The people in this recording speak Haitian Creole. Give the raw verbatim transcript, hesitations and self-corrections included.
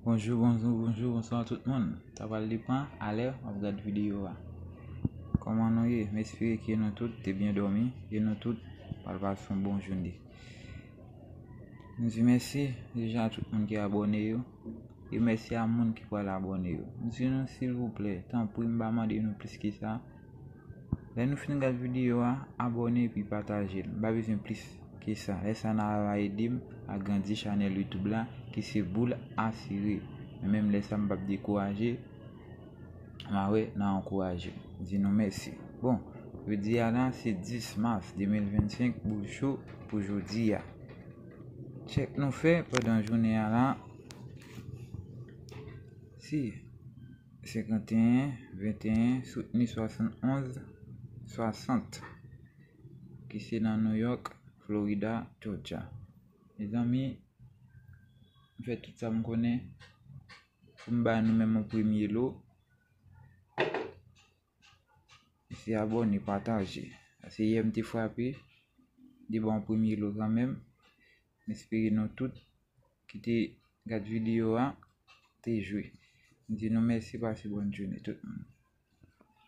Bonjou, bonjou, bonjou, bonswa tout moun. Sa pral depann a lè w ap gad videyo a. Kòman nou ye? M espere ke nou tout te byen dòmi e nou tout pral pase yon bon jounen. M di mèsi deja a tout moun ki abòne yo e mèsi a moun ki pral abòne yo. M di nou silvouplè, tanpri, m pa mande nou plis ke sa. Lè nou fin gad videyo a, abòne epi pataje l. M pa bezwen plis ke sa. Lè sa n a va ede m agrandi chanèl YouTube la ki se Boul Asire. Men menm lè sa m p ap dekouraje, m a wè n a ankouraje m. Di nou mèsi. Bon, jodi a la se dis mas de mil vennsenk, Boul Cho pou jodi a. Tchèk nou fè pandan jounen a la. Si senkanteyen venteyen soutni swasannonz swasant ki se nan New York, Florida, Georgia. Mezanmi, m fè tout sa m konnen pou m ba nou menm yon premye lo. Se abòne, pataje. Paske yè m te frape, li ba yon premye lo kanmenm. M espere nou tout ki te gad videyo a te jwe. M di nou mèsi, pase bòn jounen tout moun.